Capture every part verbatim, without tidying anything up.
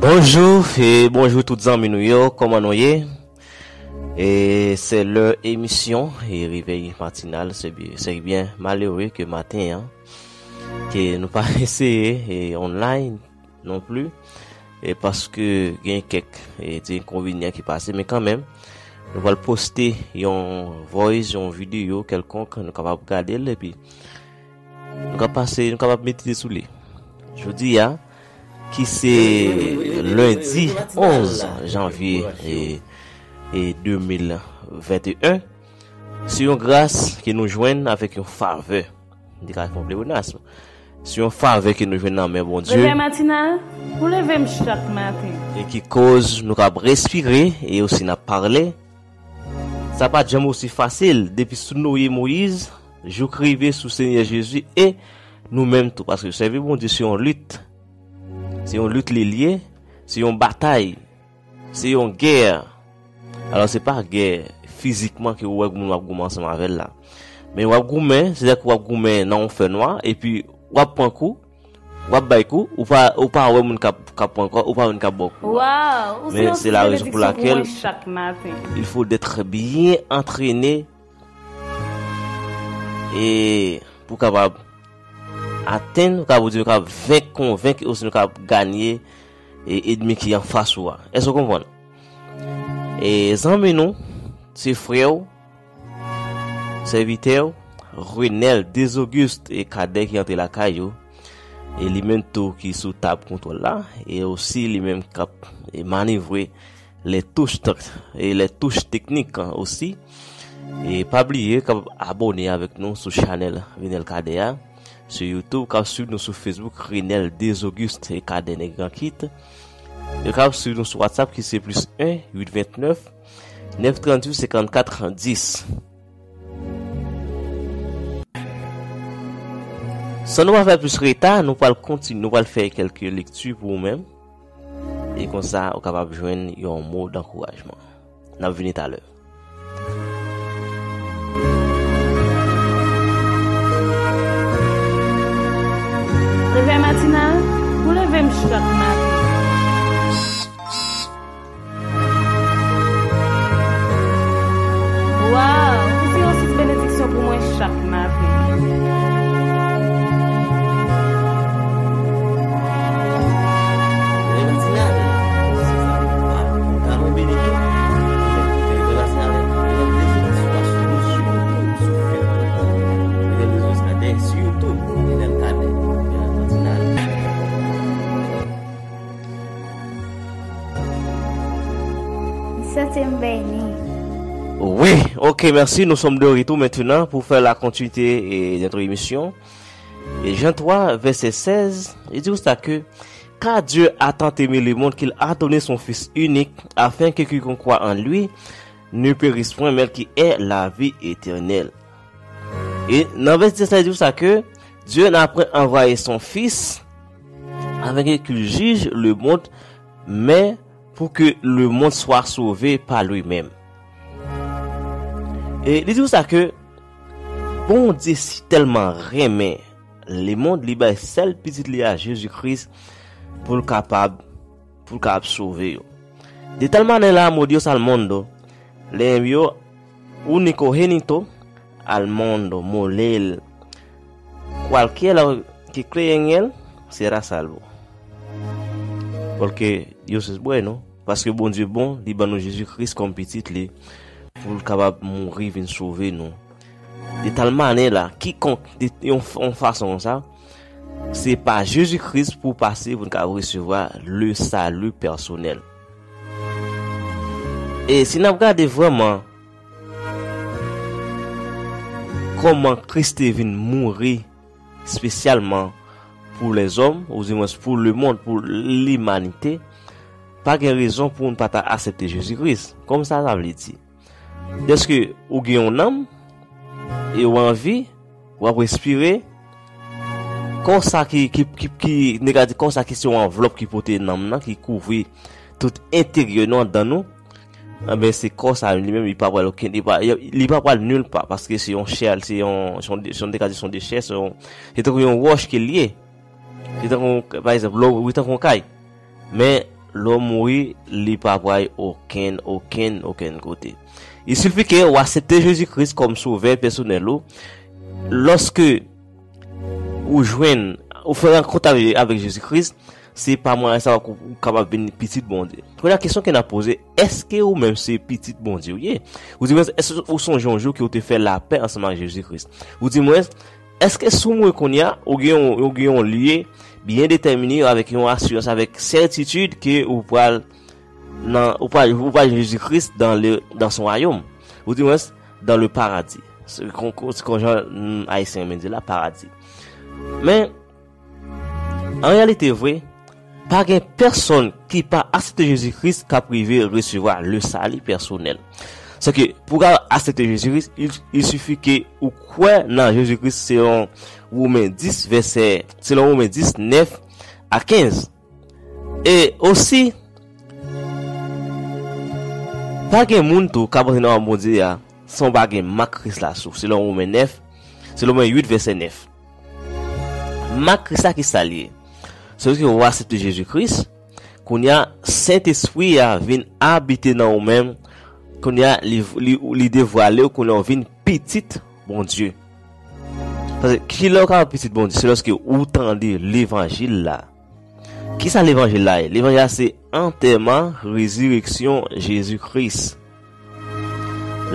Bonjou e bonjou tout zanmi nou yo, kòman nou ye? E se lè emisyon e Réveil Matinal, se byen, se byen malere ke maten an, ke nou pa eseye e online non pli, e paske gen kèk e ti enkonvenyan ki pase, men kanmenm, nou pral poste yon voice, yon videyo kèlkonk, nou kapab gade l, epi nou ka pase, nou kapab medite sou li. Jodi a, ki se lendi onz janvye e, e de mil venteyen, se yon gras ke nou jwenn avèk yon favè. Li ka fè yon pleonasm. Se yon favè ke nou jwenn nan men Bondye. Revè matinal, ou leve m chak maten. E ki koz nou kab respire e osi n ap pale. Sa pa t janm osi fasil depi sou Noye, Moyiz, jouk rive sou Senyè Jezi e nou menm tou, paske sèvi Bondye se yon lit. Se yon lit li ye, se yon batay, se yon gè. Alò, se pa gè fizikman ke ou wè moun w ap goumen ansanm avè l la. Men w ap goumen, se lè ke w ap goumen nan yon fènwa, epi w ap pran kou, w ap bay kou, ou pa, ou pa wè moun k ap, k ap pran kou, ou pa wè moun k ap ba w kou a. Waw, ou se yon source benediksyon pou mwen chak maten. Men se la rezon pou lakèl il faut d'être bien entraîné e pou kapab atenn, ou kapab di, nou kapab venk, konvenk, e osi nou kapab ganye e, ènmi ki anfas ou a. Èske w konprann? E zanmi nou, se frè w, sèvitè w, Renel Desauguste e Kadè ki antre lakay ou. E li menm tou ki sou tab kontwòl la, e osi li menm k ap e manevre les touches, e les touches techniques osi. E pa bliye, kab abòne avèk nou sou chanèl Renel Kadè a, sou YouTube, kab swiv nou sou Facebook, Renel Desauguste e Kadè Nèg Rankit. E kab swiv nou sou WhatsApp ki se plis en uit ventnèf nèf tranntuit senkannkat dis. San nou pa fè plis reta, nou pral kontinye, nou pral fè kèlke lekti pou ou menm. E konsa, ou kapab jwenn yon mo dankourajman. N ap vini talè. Revèy matinal, ou leve m chak maten. Waw, ou se yon sous benediksyon pou mwen chak maten. M santi m beni. Wi, ok, mèsi. Nou sòm de retou mentenan pou fè la kontinite e, de notre émission. E Jean trois, verset seize, il dit comme ça que, car Dieu a tant aimé le monde qu'il a donné son Fils unique, afin que quiconque croit en lui ne périsse point, mais qu'il ait la vie éternelle. E nan vèsè sèz la, li di sa ke Dieu n'a point envoyé son Fils afin qu'il juge le monde, mais pour que le monde soit sauvé par lui-même. E li di sa ke Bondye si tèlman renmen lemonn, li bay sèl pitit li a, Jezi Kris, pou l kapab, pou l kapab sove yo. De tal manera amò Dios al mondo, le envió único génito al mondo, molel. Cualquiera que cree en él será salvo. Porque Dios es bueno, paske Bondye bon, li ban nou Jezi Kris kòm pitit li, pou l kapab mouri, vin sove nou. De tal manera, kikonk, de yon, yon fason konsa, se pa Jezi Kris pou pase pou n ka resevwa le salut personnel. E si n ap gade vrèman kòman Kris te vin mouri espesyalman pou lèzòm, oudimwens pou lemonn, pou limanite, pa gen rezon pou n pa ta aksepte Jezi Kris. Kòm sa, sa vle di, dèske ou gen yon nanm, e w anvi, w ap respire, kò sa ki, ki, ki, ki, nèg la di kò sa ki se yon anvlòp ki pote nanm nan, ki kouvri tout enteryè nou, anndan nou, enben, se kò sa li menm, li pa pral okenn, li pa, li pa pral nil pa, paske se yon chè, se yon, se yon, se yon, nèg la di se yon dechè, se yon, se tankou yon wòch ke l ye. Se tankou, pa egzanp, lè w, wi, tankou yon kay. Men, lè w mouri, li pa pral okenn, okenn, okenn kote. Il suffit ke w aksepte Jezi Kris kòm sovè pèsonèl ou. Lòske ou jwenn, ou fè rankont avè, avèk Jezi Kris, se pa mwayen sa w kapab vin pitit Bondye. Kounye a kesyon ke n ap poze, èske ou menm se pitit Bondye ou ye? Ou di mwen, èske ou sonje yon jou ke ou te fè lapè ansanm ak Jezi Kris? Ou di mwen, èske si w mouri kounye a, ou gen yon, ou gen yon lye byen detèmine avèk yon asirans, avèk sètitid ke ou pral nan, ou pral, ou pral jwenn Jezi Kris dans le, dans son royaume. Ou di mwen, dans le paradis. Se kon, kon, se kon jan, mm, Ayisyen renmen di la, paradi. Men, an reyalite vre, pa gen pèsonn ki pa aksepte Jezi Kris k ap rive resevwa le sali pèsonèl. Se ke pou w ka aksepte Jezi Kris, il, il suffit ke ou kwè nan Jezi Kris selon Women dis, vèsè, selon Women dis, nèf a kenz. E osi, pa gen moun tou k ap rantre nan wayòm Bondye a san w pa gen mak Kris la sou, selon Women nèf, selon Women uit, vèsè nèf. Mak Kris la, ki sa l ye? Se lòske w aksepte Jezi Kris, kounye a, Sentespri a vin abite nan ou menm, kounye a, li, li, li devwale w, kounye a, w vin pitit Bondye. Paske kilè w ka pitit Bondye? Se lòske ou tande levanjil la. Kisa levanjil la ye? Levanjil la se antèman, rezireksyon Jezi Kris.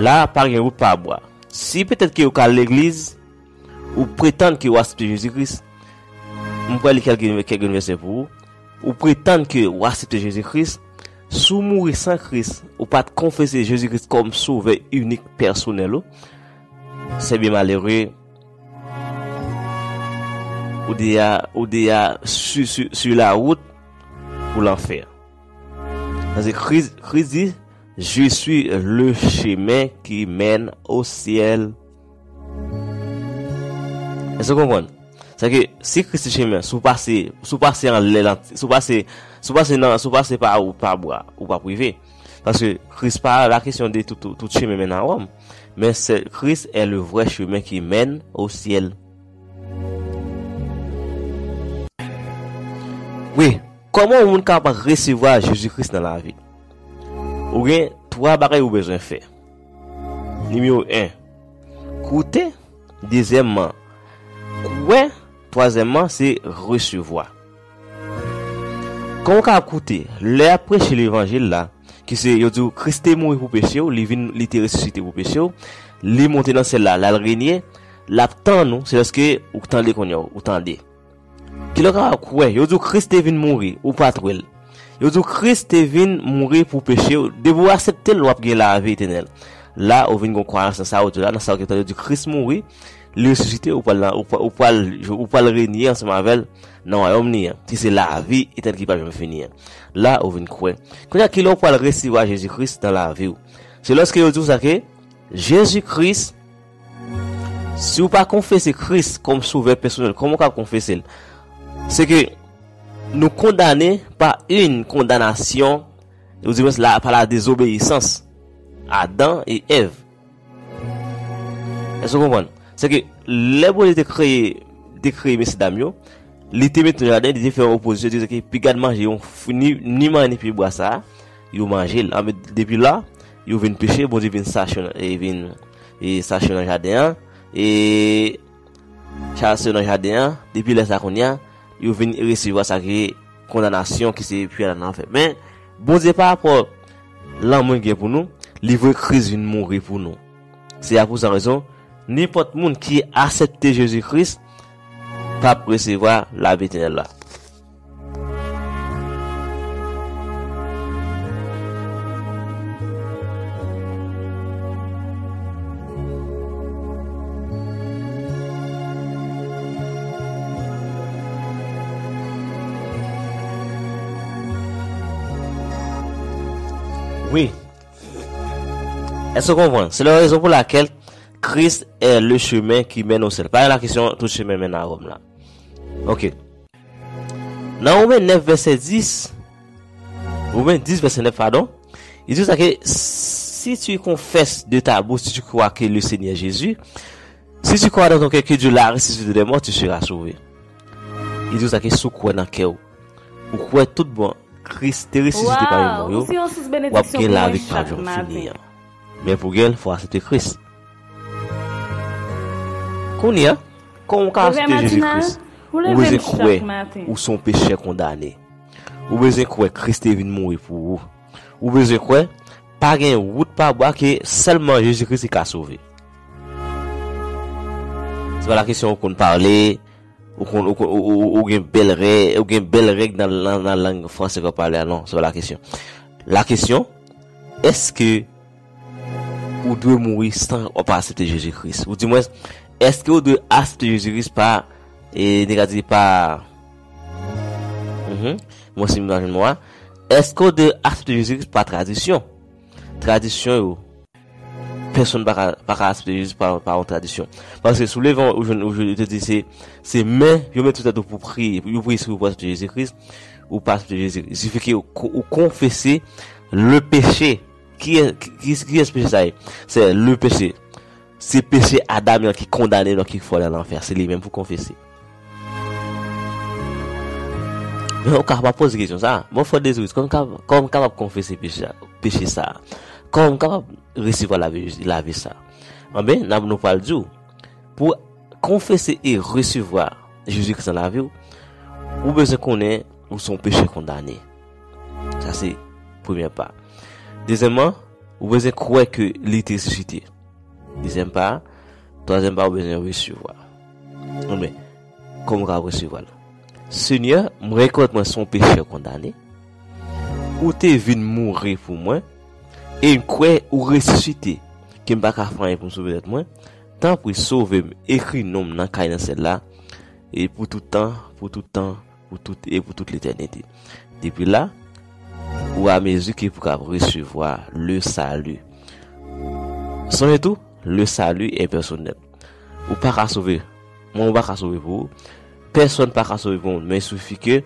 La, pa gen wout pa bwa. Si petèt ke ou ka al legliz, ou pretann ke ou aksepte Jezi Kris, m pral li kèk, kèk vèsè pou ou. Ou pretann ke ou aksepte Jezi Kris, si w mouri san Kris, ou pa t konfese Jezi Kris kòm sovè inik pèsonèl ou, c'est bien malheureux. Ou deja, ou deja sur, sur, sur la route pour l'enfer. Paske Kris, Kris di, Je suis le chemin qui mène au ciel. Èske w konprann? Sa ke, si Kris se chemen, si w pase, si w pase anlè, si w pase, si w pase nan, si w pase pa, pa bwa, ou p ap rive. Paske Kris pa la kesyon de tout, tout, tout chemen mennen a Wòm. Men se Kris est le vrai chemin qui mène au ciel. Wi, kòman yon moun kapab resevwa Jezi Kris nan lavi? Ou gen twa bagay ou bezwen fè. Nimewo en, koute. Dezyèmman, kwè. Twazyèmman, se resevwa. Kòman w ka ap koute? Lè y ap preche levanjil la, ki se, yo di w, Kris te mouri pou peche w, li vin, li te resisite pou peche w, li monte nan syèl la, l al renye, l ap tann ou, se lòske ou tande kounye a, ou tande. Kilè w ka kwè? Yo di w Kris te vin mouri, ou pa t wè l. Yo di w Kris te vin mouri pou peche w. Depi w aksepte l, w ap gen lavi etènèl. La, ou vin gen kwayans nan sa yo di w la, nan sa yo di w, Kris mouri, li resisite, ou pral nan, ou pral, ou pral, ou pral renye ansanm avè l nan wayòm li an, ki se lavi etènèl ki p ap janm fini an. La, ou vin kwè. Kounye a, kilè w pral resevwa Jezi Kris nan lavi w? Se lòske yo di w sa ke Jezi Kris, si w pa konfese Kris kòm sovè pèsonèl, kòman w ka konfese l? Se ke nou kondane pa yon kondanasyon, ou di mwen la, pa la dezobeyisans Adan e Èv. Èske w konprann? Se ke lè Bondye te kreye, te kreye mesye dam yo, li te mete nan jaden, li te fè yon opozisyon, li te di ke piga n manje yon f-, ni, ni manyen ni pye bwa sa a, yo manje l. Anben, depi la, yo vin peche, Bondye vin chache yo, e vin, e chache yo nan jaden an, e chache yo nan jaden an, depi lè sa kounye a, yo vin resevwa sa ki kondanasyon ki se pye nan lanfè. Men, Bondye pa rapò lanmou l gen pou nou, li voye Kris vin mouri pou nou. Se a pou sa rezon, nenpòt moun ki aksepte Jezi Kris, p ap resevwa lavi etènèl la. Wi. Èske w konprann? Se la rezon pou lakèl Christ est le chemin qui mène au ciel. Pa gen la kesyon tout chemen mennen a Wòm la. Ok. Nan Women nèf vèsè dis, Women dis vèsè nèf, padon, li di sa ke si tu confesses de ta bouche, si tu crois que le Seigneur Jésus, si tu crois dans ton cœur que Dieu l'a ressuscité des morts, tu seras sauvé. Li di sa ke si w kwè nan kè w, ou kwè tout bon, Kris te resisite pami mò yo, w ap gen lavi k p ap janm fini an. Men pou gen l, fò w aksepte Kris. Kounye a, kòman w ka aksepte Jezi Kris? Ou bezwen kwè ou se yon pechè kondane. Ou bezwen kwè Kris te vin mouri pou ou. Ou bezwen kwè pa gen wout pa bwa, ke sèlman Jezi Kris ki ka sove. Se pa la kesyon ou konn pale, ou konn, ou konn, ou, ou, ou gen bèl rè-, ou gen bèl règ nan, nan, nan lang franse ke w pale a, non, se pa la kesyon. La kesyon, èske ou dwe mouri san w pa aksepte Jezi Kris? Ou di mwen, èske ou dwe aksepte Jezi Kris pa, e, nèg la di pa, mhm, mwen si m pa jwenn mo a, èske ou dwe aksepte Jezi Kris pa tradisyon? Tradisyon yo, pèsonn pa ka, pa ka aksepte Jezi pa, pa yon tradisyon. Paske sou levan, ou jwenn, ou jwenn, yo te di se, se men, yo met sou tèt ou pou priye, yo priye si ou pa aksepte Jezi Kris, ou pa aksepte Jezi Kris. Il suffit ke ou ko-, ou konfese le péché. Ki, ki, ki, kiyès peche sa ye? Se le péché. Se peche Adan an ki kondane nou, ki fè w al nan lanfè. Se li menm pou konfese. Men ou ka pa poze kesyon sa. Bon, frè Dezirus, kòman m ka, kòman m kapab konfese peche sa, peche sa? Kòman m kapab resevwa lavi, lavi sa? Anben, n ap, nou pral di w, pou konfese e resevwa Jezi Kris nan lavi w, ou bezwen konnen ou se yon pechè kondane. Sa se premyè pa. Dezyèmman, ou bezwen kwè ke li te resisite. Dezyèm pa, twazyèm pa, ou bezwen resevwa. Anben, kòman w ka resevwa l? Senyè, m rekonèt mwen se yon pechè kondane. Ou te vin mouri pou mwen, e m kwè ou resisite, ke m pa ka fè anyen pou m sove tèt mwen. Tanpri, sove m, ekri non m nan kay nan syèl la, e pou tout tan, pou tout tan, pou tout, e pou tout letènite. Depi la, ou a mezi ke pou ka resevwa le salut. Sonje tou, le salut est personnel. Ou pa ka sove mwen, ou pa ka sove pou ou. Pèsonn pa ka sove pou ou, men il suffit ke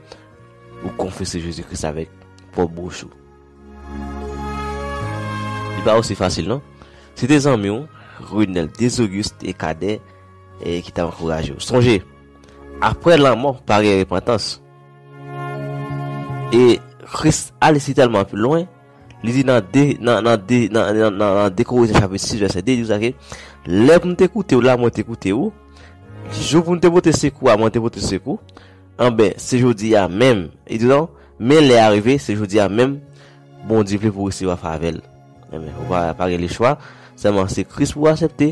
ou konfese Jezi Kris avèk pwòp bouch ou. Li pa osi fasil, non. Se te zanmi w, Renel Desauguste e Kadè, e ki t ap ankouraje w. Sonje, apre lanmò, pa gen repantans. E Kris ale sitèlman pi lwen, li di nan de, nan, nan de, nan, nan, nan, nan de Korentyen chapit sis vèsè de, li di sa ke, lè pou m te koute w la, mwen te koute w. Jou pou m te pote sekou a, mwen te pote sekou. Anben, se jodi a menm. Li di non, men lè a rive, se jodi a menm, Bondye vle pou w resevwa favè l. Enben, ou pa, pa gen lechwa, sèlman se Kris pou w aksepte,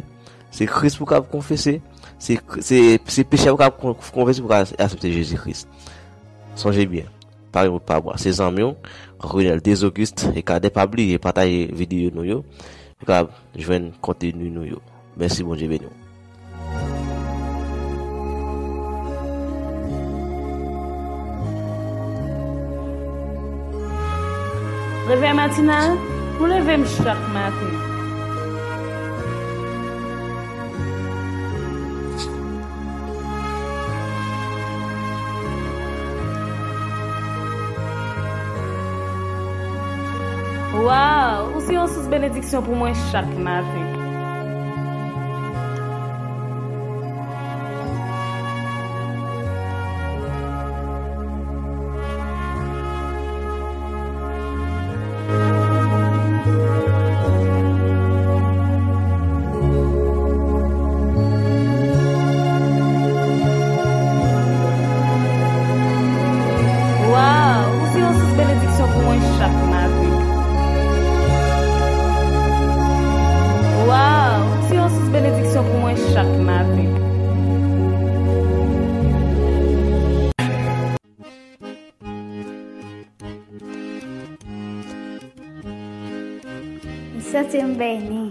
se Kris pou w kab konfese, se, se, se peche w kab kon-, konfese pou w ka aksepte Jezi Kris. Sonje byen, pa gen wout pa bwa. Se zanmi w, Renel Desauguste e Kadè, pa bliye pataje videyo nou yo, pou w kab jwenn konteni nou yo. Mèsi, Bondye beni w. Revèy matinal pou leve m chak maten. Waw, ou se yon sous benediksyon pou mwen chak maten. Waw, ou se yon sous benediksyon pou mwen chak maten. Waw, ou se yon sous benediksyon pou mwen chak maten. M santi m beni.